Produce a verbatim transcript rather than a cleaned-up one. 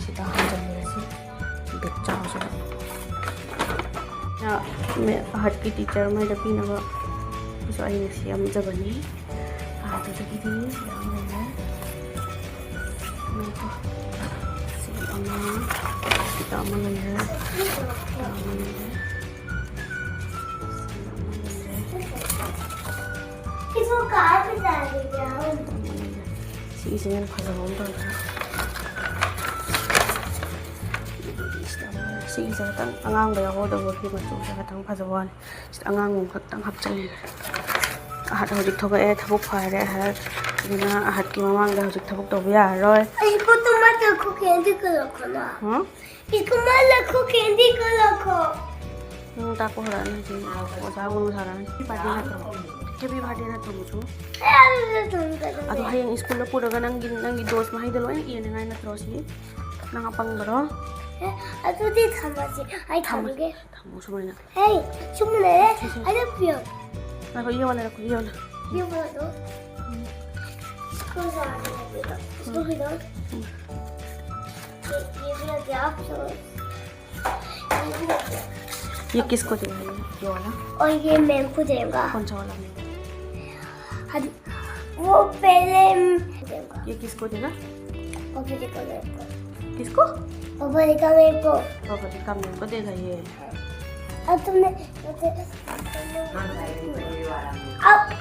ꯁꯤꯗ ꯍꯥꯟꯖꯤꯜꯂꯁꯤ꯫ ꯕꯦꯛ ꯆꯥꯎꯁꯤꯗ꯫ ꯑꯥꯔꯠꯀꯤ ꯇꯤꯆꯔ ꯑꯃꯗ ꯄꯤꯅꯕ ꯁꯤꯁꯨ ꯑꯩꯅ ꯁꯦꯝꯖꯕꯅꯤ꯫ ꯑꯥꯔꯠꯇꯨꯗꯒꯤꯗꯤ ꯌꯥꯝ ꯂꯩꯔꯦ꯫ ꯁꯤ ꯑꯃ, ꯁꯤꯗ ꯑꯃ ꯂꯩꯔꯦ꯫ ꯁꯤꯗ ꯑꯃ ꯂꯩꯔꯦ꯫ ꯁꯤꯒꯤꯁꯦ ꯍꯦꯟꯅ ꯐꯖꯕ ꯑꯃ ꯇꯧꯔꯦ꯫ ꯁꯤꯒꯤꯁꯦ ꯈꯤꯇꯪ ꯑꯉꯥꯡꯕ ꯌꯥꯎꯍꯧꯗꯕꯒꯤ ꯃꯆꯨꯁꯦ ꯈꯤꯇꯪ ꯐꯖꯕ ꯋꯥꯅꯤ꯫ ꯁꯤꯗ ꯑꯉꯥꯡꯕ ꯈꯛꯇꯪ ꯍꯥꯞꯆꯜꯂꯦ꯫ ꯑꯍꯠ ꯍꯧꯖꯤꯛ ꯊꯣꯛꯂꯛꯑꯦ, ꯊꯕꯛ ꯐꯔꯦ ꯑꯍꯠ꯫ ꯑꯗꯨꯅ ꯑꯍꯠꯀꯤ ꯃꯃꯥꯡꯗ ꯍꯧꯖꯤꯛ ꯊꯕꯛ ꯇꯧꯕ ꯌꯥꯔꯔꯣꯏ꯫ ꯑꯩ ꯐꯣꯇꯣ ꯃꯥ ꯇꯧꯊꯣꯛꯀꯦ, ꯑꯗꯨ ꯀꯩꯗꯧꯀꯅꯣ? ꯍꯥ? ꯏꯁꯀꯨꯃꯥꯔ ꯂꯈꯣ, ꯀꯦꯟꯗꯤ ꯀꯣ ꯂꯈꯣ꯫ ꯅꯪ ꯇꯥꯛꯄ ꯍꯧꯔꯛꯑꯅꯤ ꯍꯧꯖꯤꯛ꯫ ꯑꯣꯖꯥ ꯒꯨꯔꯨ ꯁꯥꯔꯛꯑꯅꯤ꯫ ꯕꯥꯔꯗꯦ ꯅꯠꯇ꯭ꯔꯣ? ꯍꯦꯄꯤ ꯕꯥꯔꯗꯦ ꯅꯠꯇ꯭ꯔꯣ, ꯃꯨꯁꯨ? ꯑꯦ, ꯑꯗꯨꯗ ꯊꯝꯒꯗꯕꯅꯦ꯫ ꯑꯗꯣ ꯍꯌꯦꯡ ꯁ꯭ꯀꯨꯜꯗ ꯄꯨꯔꯒ ꯅꯪꯒꯤ, ꯅꯪꯒꯤ ꯗꯣꯁ ꯃꯍꯩꯗꯣ ꯂꯣꯏꯅ ꯏꯅꯉꯥꯏ ꯅꯠꯇ꯭ꯔꯣ ꯁꯤ? ꯅꯪ ꯑꯄꯪꯕꯔꯣ? ꯑꯦ, ꯑꯗꯨꯗꯤ ꯊꯝꯃꯁꯤ꯫ ꯑꯩ ꯊꯝꯃꯣ꯫ ꯊꯝꯒꯦ꯫ ꯊꯝꯃꯣ ꯁꯨꯃꯥꯏꯅ꯫ ꯍꯦ, ꯁꯨꯝ ꯂꯩꯔꯦ꯫ ꯁꯦ, ꯁꯦ, ꯁꯦ꯫ ꯑꯗꯨ ꯄꯤꯌꯣ꯫ ꯉꯥꯏꯈꯣ, ꯏꯌꯣ ꯂꯩꯔꯛꯈꯣ, ꯏꯌꯣ ꯂꯩꯔꯛꯈꯣ꯫ ꯄꯤꯌꯣ, ꯄꯤꯌꯣ꯫ ꯁ꯭ꯀꯨꯜ ꯆꯠꯂꯒꯦ꯫ ꯁ꯭ꯀꯨꯜꯒꯤꯗꯣ꯫ ꯎꯝ꯫ ꯌꯦ, ꯌꯦ, ꯌꯦ, ꯌꯦ꯫ ये किसको दे रही है? ये वाला? और ये मैम को देगा। कौन सा वाला मैम? हर, वो पहले हम देगा। ये किसको देगा? पापा जी का मेरे को। किसको? पापा जी का मेरे को। पापा जी का मेरे को देगा ये। अब तुमने अब